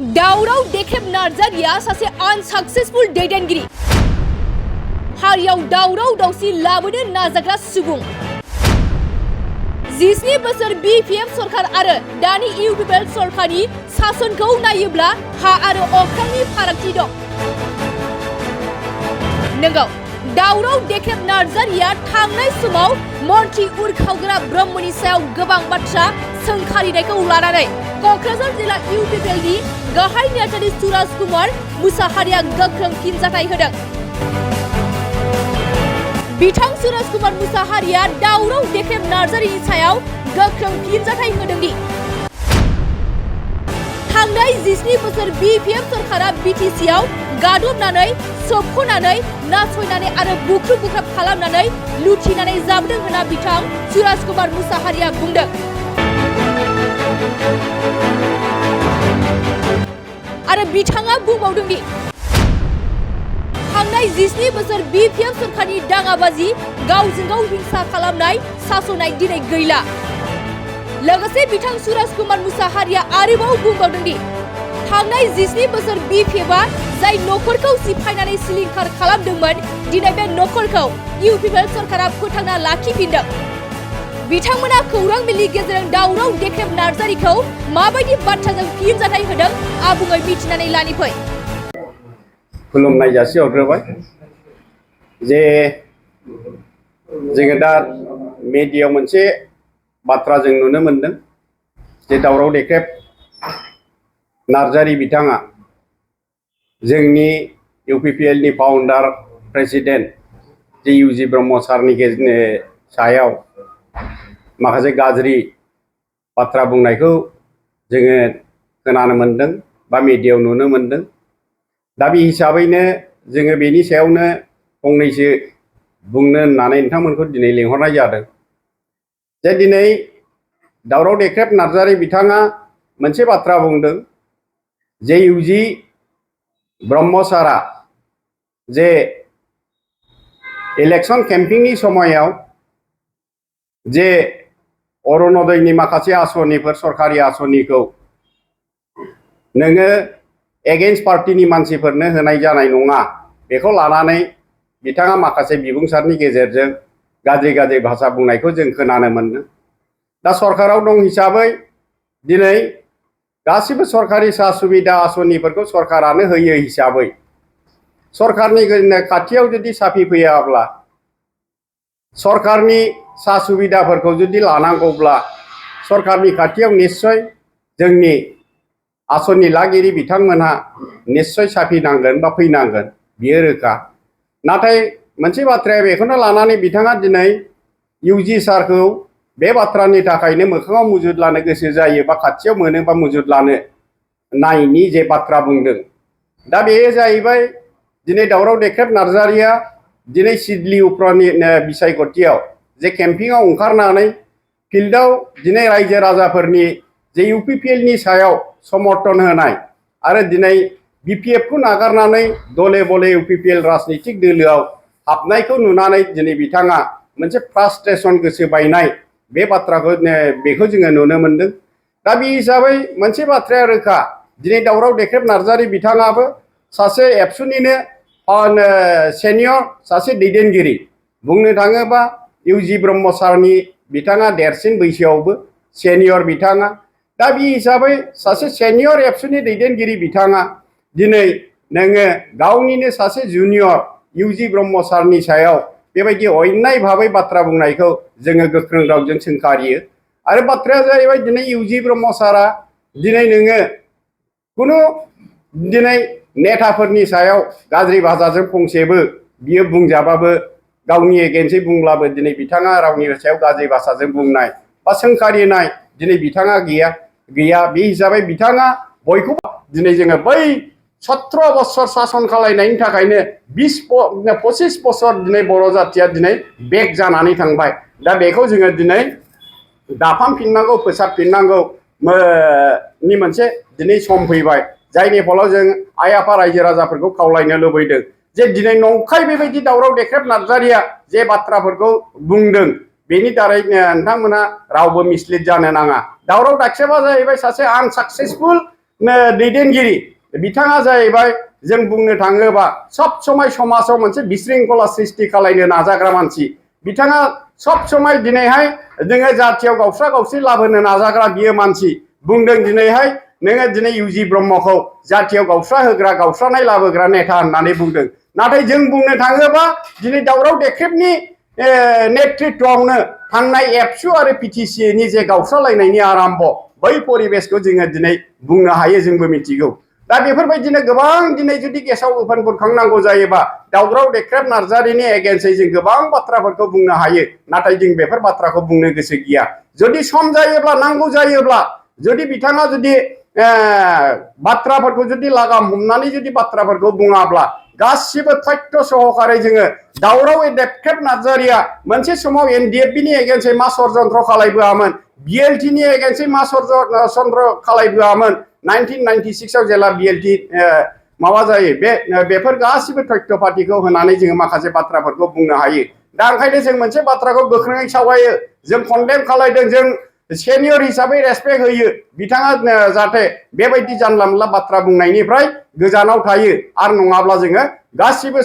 दावराव देखेब नार्जारिया सासे आनसाक्सेसफुल दैदेनगिरि हारियाव दावराव दावसि लाबोनो नाजाग्रा सुबुं 17 बोसोर BPM सरकार आरो दानि UPPL सरकारनि सासनखौ नायोब्ला हा आरो अख्रांनि फारागथि दं। नंगौ दावराव देखेब नार्जारिया थांनाय समाव मन्थ्रि उरखावग्रा ब्रह्मनि सायाव गोबां बाथ्रा सोंखारिनायखौ लानानै क'क्राझार जिल्ला UPPLनि गाहाय नेहाथारि सुराज कुमार मुसाहारिया गोख्रों फिनजाथाय होदों। बिथां सुराज कुमार मुसाहारिया दावराव देखेब नार्जारिनि सायाव गोख्रों फिनजाथाय होदोंदि थांनाय 17 बोसोर BPM सरकारा BTCआव गादबनानै सोबख'नानै नासयनानै आरो बुख्रुब बुख्राब खालामनानै लुथिनानै जाबोदों होनना बिथां सुराज कुमार मुसाहारिया बुंदों। आरो बिथाङा बुंबावदोंदि थांनाय 17 बोसोर BPM सरकारनि दाङाबाजि गावजों गाव हिंसा खालामनाय सास'नाय दिनै गैला। लोगोसे बिथां सुराज कुमार मुसाहारिया आरोबाव बुंबावदोंदि थांनाय 17 बोसोर BPMआ जाय नखरखौ सिफायनानै सिलिंखार खालामदोंमोन दिनै बे नखरखौ UPPL सरकारा फोथांना लाखिफिनदों। बिथांमोना खौरां बिलनि गेजेरजों दावराव देखेब नार्जारिखौ माबायदि बाथ्राजों फिनजाथाय होदों आबुङै मिथिनानै लानि फै। खुलुमनाय जासिहरग्रोबाय जे जोङो दा मिडियायाव मोनसे बाथ्रा जों नुनो मोनदों जे दावराव देखेब नार्जारि बिथाङा जोंनि UPPLनि फाउन्डार प्रेसिडेन्ट जे UG ब्रह्म सारनि सायाव माखासे गाज्रि बाथ्रा बुंनायखौ जोङो खोनानो मोनदों बा मिडियायाव नुनो मोनदों। दा बे हिसाबैनो जोङो बेनि सायावनो फंनैसो बुंनो होननानै नोंथांमोनखौ दिनै लिंहरनाय जादों। जे दिनै दावराव देखेब नार्जारि बिथाङा मोनसे बाथ्रा बुंदों जे UG ब्रह्म सारा जे इलेक्शन केम्पिंनि समायाव जे अरुणोदयनि माखासे आसनिफोर सरकारि आसनिखौ नोङो एगेन्स्ट पार्टिनि मानसिफोरनो होनाय जानाय नङा बेखौ लानानै बिथाङा माखासे बिबुंसारनि गेजेरजों गाज्रि गाज्रि भाषा बुंनायखौ जों खोनानो मोनदों। दा सरकाराव दं हिसाबै दिनै गासिबो सरकारि सा सुबिदा आसनिफोरखौ सरकारानो होयो हिसाबै सरकारनि खाथियाव जुदि साफि फैयाब्ला सरकारनि सा सुबिदाफोरखौ जुदि लानांगौब्ला सरकारनि खाथियाव निश्चय जोंनि आसनि लागिरि बिथांमोनहा निश्चय साफिनांगोन बा फैनांगोन बियो रोखा। नाथाय मोनसे बाथ्राया बेखौनो लानानै बिथाङा दिनै UG सारखौ बे बाथ्रानि थाखायनो मोखाङाव मुजुद लानो गोसो जायो बा खाथियाव मोनो बा मुजुद लानो नायनि जे बाथ्रा बुंदों। दा बेयो जाहैबाय दिनै दावराव देखेब नार्जारिया दिनै सिडली उफ्रानि बिसायख'थियाव जे केम्पिंआव ओंखारनानै फिल्डआव दिनै रायजो राजाफोरनि जे UPPLनि सायाव समर्थन होनाय आरो दिनै BPFखौ नागारनानै दले बले UPPL राजनितिक दोलोआव हाबनायखौ नुनानै दिनै बिथाङा मोनसे फ्रास्ट्रेसन गोसो बायनाय बे बाथ्राखौ बेखौ जोङो नुनो मोनदों। दा बे हिसाबै मोनसे बाथ्राया रोखा दिनै दावराव देखेब नार्जारि बिथाङाबो सासे एबसुनिनो सेनियर सासे दैदेनगिरि बुंनो थाङोबा UG ब्रह्म सारनि बिथाङा देरसिन बैसोआवबो सेनियर बिथाङा। दा बे हिसाबै सासे सेनियर एबसुनि दैदेनगिरि बिथाङा दिनै नोङो गावनिनो सासे जुनियर UG ब्रह्म सारनि सायाव बेबायदि अन्याय भाबै बाथ्रा बुंनायखौ जोङो गोख्रों रावजों सोंखारियो। आरो बाथ्राया जाहैबाय दिनै UG ब्रह्म सारा दिनै नोङो खुनु दिनै नेताफोरनि सायाव गाज्रि भाषाजों फंसेबो बियो बुंजाबाबो गावनि एगेन्स्टै बुंब्लाबो दिनै बिथाङा रावनि सायाव गाज्रि भाषाजों बुंनाय बा सोंखारिनाय दिनै बिथाङा गैया। बे हिसाबै बिथाङा बयखौबो दिनै जोङो बै 17 बोसोर सासन खालायनायनि थाखायनो 25 बोसोर दिनै बर' जाथिया दिनै बेक जानानै थांबाय। दा बेखौ जोङो दिनै दाफामफिननांगौ फोसाबफिननांगौ नि मोनसे दिनै सम फैबाय जायनि फलाव जों आइ आफा रायजो राजाफोरखौ खावलायनो लुबैदों जे दिनै नंखाय बेबायदि दावराव देखेब नार्जारिया जे बाथ्राफोरखौ बुंदों बेनि दारै नोंथांमोना रावबो मिसलिड जानो नाङा। दावराव देखेबा जाहैबाय सासे आनसाक्सेसफुल दैदेनगिरि बिथाङा जाहैबाय जों बुंनो थाङोबा सब समय समाजाव मोनसे बिशृंखला सृष्टि खालामनो नाजाग्रा मानसि बिथाङा सब समय दिनैहाय जोङो जाथियाव गावस्रा गावस्रि लाबोनो नाजाग्रा बियो मानसि बुंदों दिनैहाय नोङो दिनै इउजि ब्रह्मखौ जाथियाव गावस्रा होग्रा गावस्रानाय लाबोग्रा नेता होननानै बुंदों नाथाय जों बुंनो थाङोबा दिनै दावराव देख्रेबनि नेतृत्वआवनो थांनाय एबसु आरो पिटिसिनि जे गावस्रालायनायनि आरम्भ बै परिबेसखौ जोङो दिनै बुंनो हायो जोंबो मिथिगौ दा बेफोरबायदिनो गोबां दिनै जुदि गेसाव गोफोन बुरखांनांगौ जायोबा दावराव देख्रेब नार्जारिनि एगेन्स्टै जों गोबां बाथ्राफोरखौ बुंनो हायो नाथाय जों बेफोर बाथ्राखौ बुंनो गोसो गैया जुदि सम जायोब्ला नांगौ जायोब्ला जुदि बिथाङा जुदि बाथ्राफोरखौ जुदि लागाम हमनानै जुदि बाथ्राफोरखौ बुङाब्ला गासिबो तथ्य सहकारै जोङो दावराव देख्रेब नार्जारिया मोनसे समाव एनडिएफबिनि एगेन्स्टै मा षड्यन्त्र खालायबोआमोन बिएलटिनि एगेन्स्टै मा षड्यन्त्र खालायबोआमोन 1996 आव जेला बिएलटि माबा जायो बेफोर गासिबो तथ्य पातिखौ होनानै जोङो माखासे बाथ्राफोरखौ बुंनो हायो दा ओंखायनो जों मोनसे बाथ्राखौ गोख्रोङै सावरायो जों कन्डेम खालायदों जों सेनियर हिसाबै रेसपेक्ट होयो बिथाङा जाहाथे बेबायदि जानला मोनला बाथ्रा बुंनायनिफ्राय गोजानाव थायो आरो नङाब्ला जोङो गासिबो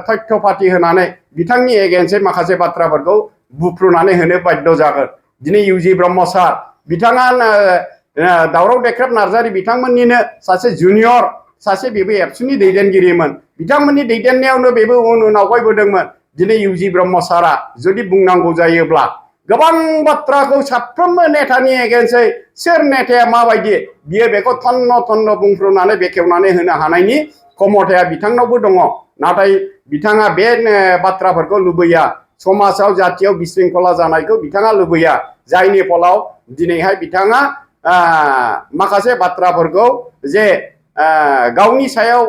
तथ्य पाति होनानै बिथांनि एगेन्स्टै माखासे बाथ्राफोरखौ बुफ्रुनानै होनो बाध्य जागोन दिनै इउजि ब्रह्म सार बिथाङा दावराव देख्रेब नार्जारि बिथांमोननिनो सासे जुनियर सासे बेबो एबसुनि दैदेनगिरिमोन बिथांमोननि दैदेननायावनो बेबो उन आवगायबोदोंमोन दिनै इउजि ब्रह्म सारा जुदि बुंनांगौ जायोब्ला गोबां बाथ्राखौ साफ्रोमबो नेतानि एगेन्स्टै सोर नेताया माबायदि बियो बेखौ थन्न थन्न बुंफ्रुनानै बेखेवनानै होनो हानायनि क्षमताया बिथांनावबो दङ नाथाय बिथाङा बे बाथ्राफोरखौ लुबैया समाजाव जातियाव बिशृंखला जानायखौ बिथाङा लुबैया जायनि फलाव दिनैहाय बिथाङा माखासे बाथ्राफोरखौ जे गावनि सायाव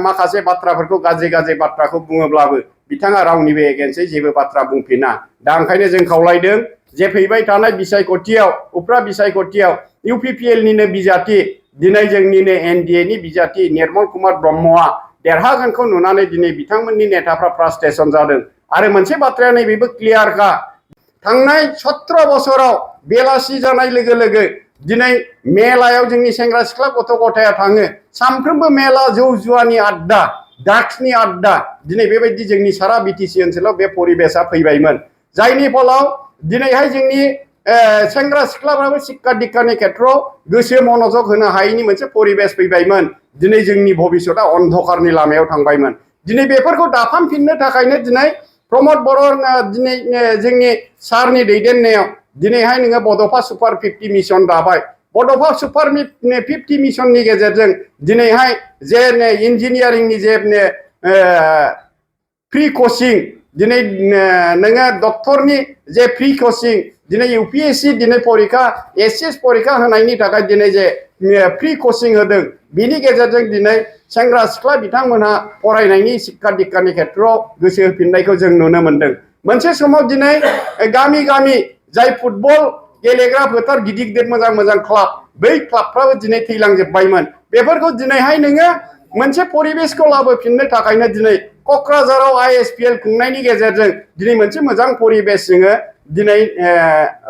माखासे बाथ्राफोरखौ गाज्रि गाज्रि बाथ्राखौ बुङोब्लाबो बिथाङा रावनिबो एगेन्स्टै जेबो बाथ्रा बुंफिना दा ओंखायनो जों खावलायदों जे फैबाय थानाय बिसायख'थियाव उफ्रा बिसायख'थियाव UPPL निनो बिजाथि दिनै जोंनिनो एनडिएनि बिजाथि निर्मल कुमार ब्रह्मआ देरहागोनखौ नुनानै दिनै बिथांमोननि नेताफ्रा फ्रास्ट्रेसन जादों आरो मोनसे बाथ्राया नैबेबो क्लियारखा थांनाय 17 बोसोराव बेलासि जानाय लोगो लोगो दिनै मेलायाव जोंनि सेंग्रा सिख्ला गथ' गथाया थाङो सानफ्रोमबो मेला जौ जुवानि आड्डा ड्राग्सनि आड्डा दिनै बेबायदि जोंनि सारा बिटिसि ओनसोलाव बे परिबेसा फैबायमोन जायनि फलाव दिनैहाय जोंनि सेंग्रा सिख्लाफ्राबो शिक्षा दीक्षानि खेथ्रआव गोसो मनोजग होनो हायैनि मोनसे परिबेस फैबायमोन दिनै जोंनि भबिष्यतआ अन्धकारनि लामायाव थांबायमोन दिनै बेफोरखौ दाफामफिननो थाखायनो दिनै प्रमद बर' दिनै जोंनि सारनि दैदेननायाव दिनैहाय नोङो बड'फा सुपार 50 मिशन दाबाय बड'फा सुपार 50 मिशननि गेजेरजों दिनैहाय जे इन्जिनियारिंनि जे फ्रि कचिं दिनै नोङो डक्टरनि जे फ्रि कचिं दिनै UPSC दिनै परिखा SS परिखा होनायनि थाखाय दिनै जे फ्रि कचिं होदों बिनि गेजेरजों दिनै सेंग्रा सिख्ला बिथांमोनहा फरायनायनि शिक्षा दीक्षानि खेथ्रआव गोसो होफिननायखौ जों नुनो मोनदों मोनसे समाव दिनै गामि गामि जाय फुटबल गेलेग्रा फोथार गिदिर गिदिर मोजां मोजां क्लाब बै क्लाबफ्राबो दिनै थैलांजोबबायमोन बेफोरखौ दिनैहाय नोङो मोनसे परिबेसखौ लाबोफिननो थाखायनो दिनै क'क्राझाराव ISPL खुंनायनि गेजेरजों दिनै मोनसे मोजां परिबेस जोङो दिनै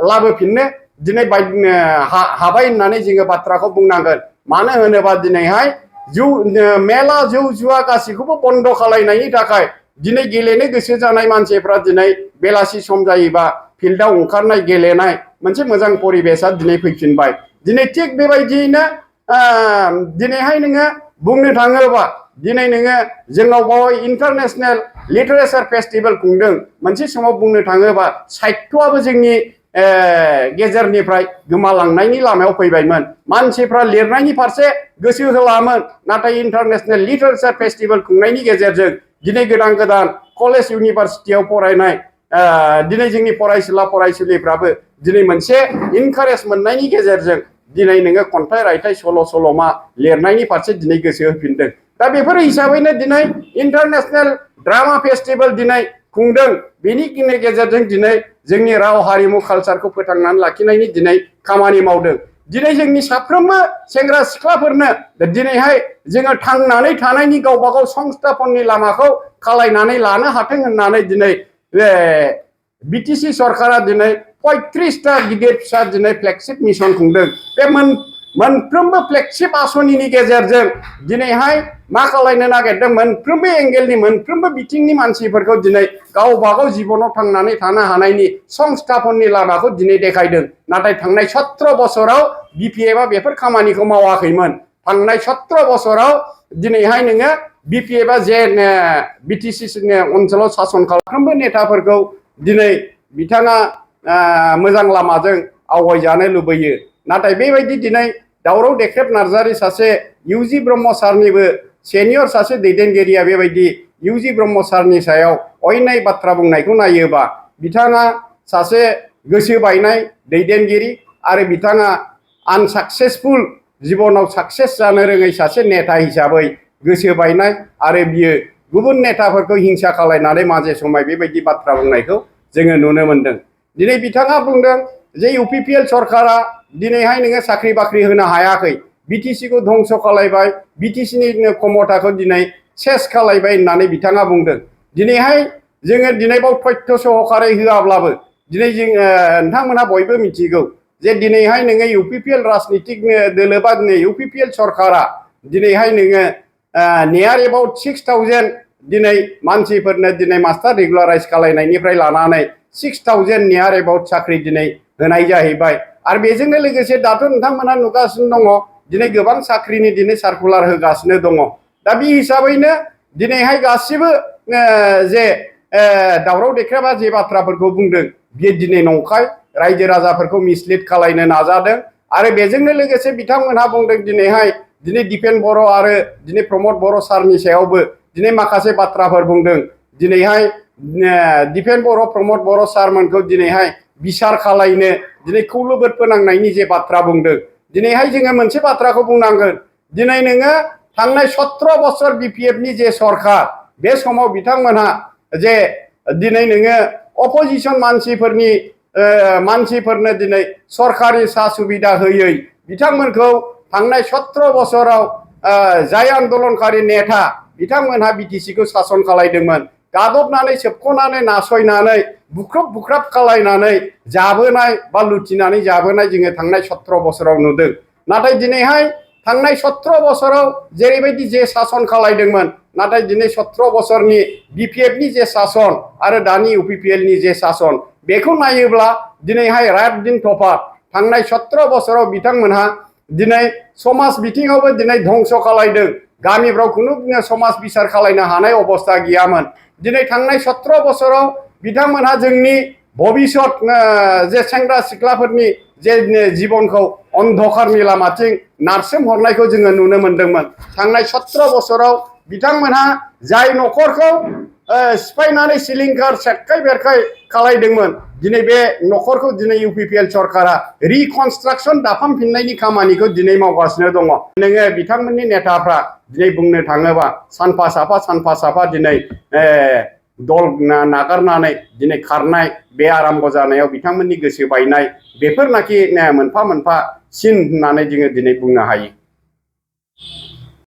लाबोफिननो दिनै हाबाय होननानै जोङो बाथ्राखौ बुंनांगोन मानो होनोबा दिनैहाय मेला जौ जुवा गासैखौबो बन्द खालायनायनि थाखाय दिनै गेलेनो गोसो जानाय मानसिफ्रा दिनै बेलासि सम जायोबा फिल्डआव ओंखारनाय गेलेनाय मोनसे मोजां परिबेसा दिनै फैफिनबाय दिनै थिग बेबायदियैनो दिनैहाय नोङो बुंनो थाङोबा दिनै नोङो जोंनाव बावै इन्टारनेशनेल लिटारेचार फेस्टिभेल खुंदों मोनसे समाव बुंनो थाङोबा साहित्यआबो जोंनि गेजेरनिफ्राय गोमालांनायनि लामायाव फैबायमोन मानसिफ्रा लिरनायनि फारसे गोसो होलामोन नाथाय इन्टारनेशनेल लिटारेचार फेस्टिभेल खुंनायनि गेजेरजों दिनै गोदान गोदान कलेज इउनिभारसिटियाव फरायनाय दिनै जोंनि फरायसुला फरायसुलिफ्राबो दिनै मोनसे इनकारेज मोननायनि गेजेरजों दिनै नोङो खन्थाइ रायथाइ सल' सल'मा लिरनायनि फारसे दिनै गोसो होफिनदों दा बेफोर हिसाबैनो दिनै इन्टारनेशनेल ड्रामा फेस्टिभेल दिनै खुंदों बेनि गेजेरजों दिनै जोंनि राव हारिमु कालचारखौ फोथांनानै लाखिनायनि दिनै खामानि मावदों दिनै जोंनि साफ्रोमबो सेंग्रा सिख्लाफोरनो दिनैहाय जोङो थांनानै थानायनि गावबा गाव संस्थापननि लामाखौ खालायनानै लानो हाथों होननानै दिनै बिटिसि सरकारा दिनै 35टा गिदिर फिसा दिनै फ्लेगशिप मिशन खुंदों बे मोनफ्रोमबो फ्लेगशिप आसनिनि गेजेरजों दिनैहाय मा खालायनो नागिरदों मोनफ्रोमबो एंगेलनि मोनफ्रोमबो बिथिंनि मानसिफोरखौ दिनै गावबागाव जिबनाव थांनानै थानो हानायनि संस्थापननि लामाखौ दिनै देखायदों नाथाय थांनाय 17 बोसोराव बिपिएफआ बेफोर खामानिखौ मावाखैमोन थांनाय 17 बोसोराव दिनैहाय नोङो बिपिएफआ जे बिटिसि ओनसोलाव सासन खालामफ्रोमबो नेताफोरखौ दिनै बिथाङा मोजां लामाजों आवगायजानो लुबैयो नाथाय बेबायदि दिनै दावराव देख्रेब नार्जारी सासे इउजि ब्रह्म सारनिबो सेनियर सासे दैदेनगिरिया बेबायदि इउजि ब्रह्म सारनि सायाव अयनाय बाथ्रा बुंनायखौ नायोबा बिथाङा सासे गोसो बायनाय दैदेनगिरि आरो बिथाङा आनसाक्सेसफुल जिबनाव साक्सेस जानो रोङै सासे नेता हिसाबै गोसो बायनाय आरो बियो गुबुन नेताफोरखौ हिंसा खालायनानै माजे समाय बेबायदि बाथ्रा बुंनायखौ जोङो नुनो मोनदों दिनै बिथाङा बुंदों जे UPPL सरकारा दिनैहाय नोङो साख्रि बाख्रि होनो हायाखै बिटिसिखौ धंस खालायबाय बिटिसिनि क्षमताखौ दिनै सेस खालायबाय होननानै बिथाङा बुंदों दिनैहाय जोङो दिनै बाव तथ्य सहकारै होआब्लाबो दिनै जों नोंथांमोनहा बयबो मिथिगौ जे दिनैहाय नोङो UPPL राजनितिक दोलो बा UPPL सरकारा दिनैहाय नोङो नियार एबाउट 6000 दिनै मानसिफोरनो दिनै मास्टार रेगुलाराइज खालायनायनिफ्राय लानानै 6000 नियार एबाउट साख्रि दिनै होनाय जाहैबाय आरो बेजोंनो लोगोसे दाथ' नोंथांमोनहा नुगासिनो दङ दिनै गोबां साख्रिनि दिनै सार्कुलार होगासिनो दङ दा बे हिसाबैनो दिनैहाय गासिबो जे दावराव देख्रेबा जे बाथ्राफोरखौ बुंदों बियो दिनै नंखाय रायजो राजाफोरखौ मिसलिड खालायनो नाजादों आरो बेजोंनो लोगोसे बिथांमोनहा बुंदों दिनैहाय दिनै दिपेन बर' आरो दिनै प्रमद बर' सारनि सायावबो दिनै माखासे बाथ्राफोर बुंदों दिनैहाय दिपेन बर' प्रमद बर' सारमोनखौ दिनैहाय बिसार खालायनो दिनै खौलोबोद फोनांनायनि जे बाथ्रा बुंदों दिनैहाय जोङो मोनसे बाथ्राखौ बुंनांगोन दिनै नोङो थांनाय 17 बोसोर बिपिएफनि जे सरकार बे समाव बिथांमोनहा जे दिनै नोङो अपोजिशन मानसिफोरनो दिनै सरकारि सा सुबिदा होयै बिथांमोनखौ थांनाय 17 बोसोराव जाय आन्दोलनकारि नेता बिथांमोनहा बिटिसिखौ सासन खालायदोंमोन गादबनानै सोबख'नानै नासयनानै बुख्रुब खालायनानै जाबोनाय बा लुथिनानै जाबोनाय जोङो थांनाय 17 बोसोराव नुदों नाथाय दिनैहाय थांनाय 17 बोसोराव जेरैबायदि जे सासन खालायदोंमोन नाथाय दिनै 17 बोसोरनि बिपिएफनि जे सासन आरो दानि UPPLनि जे सासन बेखौ नायोब्ला दिनैहाय रात दिन तफात थांनाय 17 बोसोराव बिथांमोनहा दिनै समाज बिथिङावबो दिनै धंस खालायदों गामिफ्राव खुनु समाज बिसार खालायनो हानाय अबस्था गैयामोन दिनै थांनाय 17 बोसोराव बिथांमोनहा जोंनि भबिष्यत जे सेंग्रा सिख्लाफोरनि जे जिबनखौ अन्धकारनि लामाथिं नारसोम हरनायखौ जोङो नुनो मोनदोंमोन थांनाय 17 बोसोराव बिथांमोनहा जाय न'खरखौ सिफायनानै सिलिंखार सेरखाय बेरखाय खालायदोंमोन दिनै बे न'खरखौ दिनै UPPL सरकारा रिकनस्ट्राक्सन दाफामफिननायनि खामानिखौ दिनै मावगासिनो दङ नोङो बिथांमोननि नेताफ्रा दिनै बुंनो थाङोबा सानफा साफा दिनै दल नागारनानै दिनै खारनाय बे आराम्भ जानायाव बिथांमोननि गोसो बायनाय बेफोरनाखि मोनफा मोनफा सिन होननानै जोङो दिनै बुंनो हायो